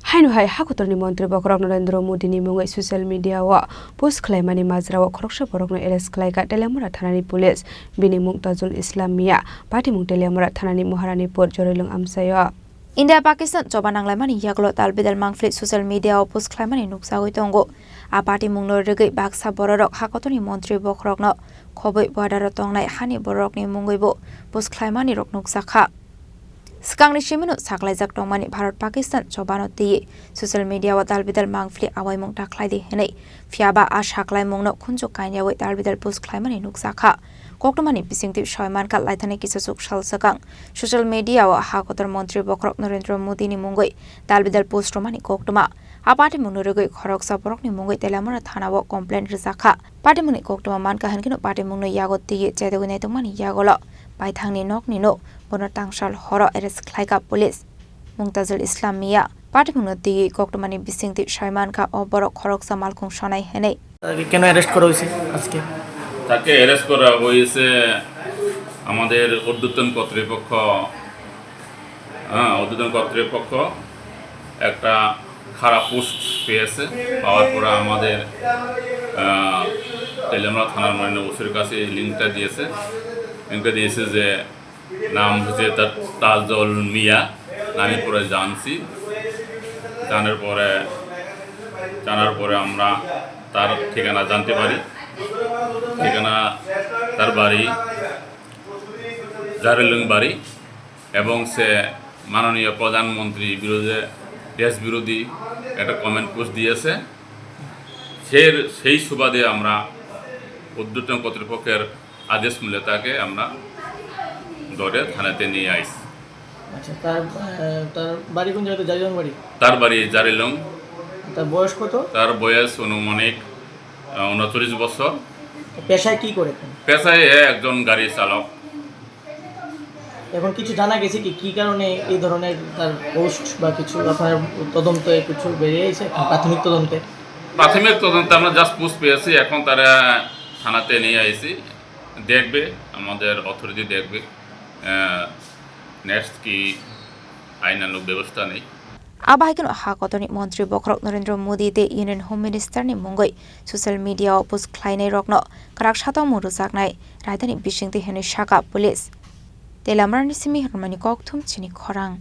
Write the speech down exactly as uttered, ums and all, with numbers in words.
Haino hai hakotorni montri bokhorok Narendra Modini mungwi social media-o post khlaimani majrao khoroksa borokno arrest khlaikha Teliamura thanani police. Bini mung Tajul Islam Mia, patimung Teliamura thanani Maharanipur Jorilung amchaio. India Pakistan choba nanglaimani yagulo dalbidal mangphli social media-o post khlaimani nukjagwi tongo. A patimungno rwgwi baksa bororok hakotorni montri bokhorokno khobwi border-o tongnai hani bororokni mungwibo post khlaimanirok nukjakha. Swkangni simino saklaijak tongmani Bharat Pakistan chobano twiwi social media-o dalbidal mangphli awaimung ta khlaidi hwnwi, phiyaba a saklaimungno khunju kainyawi dalbidal post khlaimani nukjakha. Koktwmani bisingtwi soi mankha laithani kisachuk sal swkang social media-o hakotor montri bokhorok Narendra Modini mungwi dalbidal post rwmani koktwma. A patimungno rwgwi khoroksa borokni mungwi Teliamura thana-o complaint rwjakha. Patimungni koktwma mankha hwnkhe no patimungno yago twiwi chedogwi naitokmani yagulo baithangni nokni no bono tangsal horo arrest khlaikha police. Mungtajul Islam Mia patimungno twiwi koktwmani bisingtwi soi mankha o borok khoroksa malkhung sonai hwnwi. তাকে কেন অ্যারেস্ট করা হয়েছে আজকে? তাকে অ্যারেস্ট করা হয়েছে আমাদের ঊর্ধ্বতন কর্তৃপক্ষ, হ্যাঁ, ঊর্ধ্বতন কর্তৃপক্ষ একটা খারাপ পোস্ট পেয়েছে, পাওয়ার পরে আমাদের, আহ, তেলিয়ামুড়া থানার মাননীয় ওসির কাছে লিঙ্কটা দিয়েছে। লিঙ্কটা দিয়েছে যে নাম হচ্ছে তার তাজল মিয়া, আমি পরে জানছি। জানার পরে, জানার পরে আমরা তার ঠিকানা জানতে পারি। ঠিকানা, তার বাড়ি জারেলুং বাড়ি এবং সে মাননীয় প্রধানমন্ত্রী বিরোধী, দেশ বিরোধী একটা কমেন্ট পোস্ট দিয়েছে। সে, সেই সুবাদে আমরা ঊর্ধ্বতন কর্তৃপক্ষের আদেশ মূলে তাকে আমরা ধরে থানাতে নিয়ে আইছি। আচ্ছা, তার, আহ, তার বাড়ি কোন জায়গাতে? জারিলং বাড়ি? তার বাড়ি জারিলং। তার বয়স কত? তার বয়স অনুমানিক, আহ, ঊনচল্লিশ বছর। পেশায় কি করে? পেশায় এ একজন গাড়ি চালক। এখন কিছু জানা গেছে কি, কি কারণে এই ধরনের তার পোস্ট বা কিছু আপনার তদন্তে কিছু বেরিয়ে এসে, প্রাথমিক তদন্তে? প্রাথমিক তদন্তে আমরা জাস্ট পোস্ট পেয়েছি, এখন তারা থানাতে নিয়ে আইছি, দেখবে, আমাদের অথরিটি দেখবে, আহ, নেক্সট কি আইনানুগ ব্যবস্থা নেই। Abo hai kheno hakotorni montri bokhorok Narendra Modi tei Union Home Minister ni mungwi social media-o post khlainairokno kwrak satokmung rwjaknai raidani bisingtwi hwnwi sakha police. Teliamurani simi hwnmani kokthum chini khorang.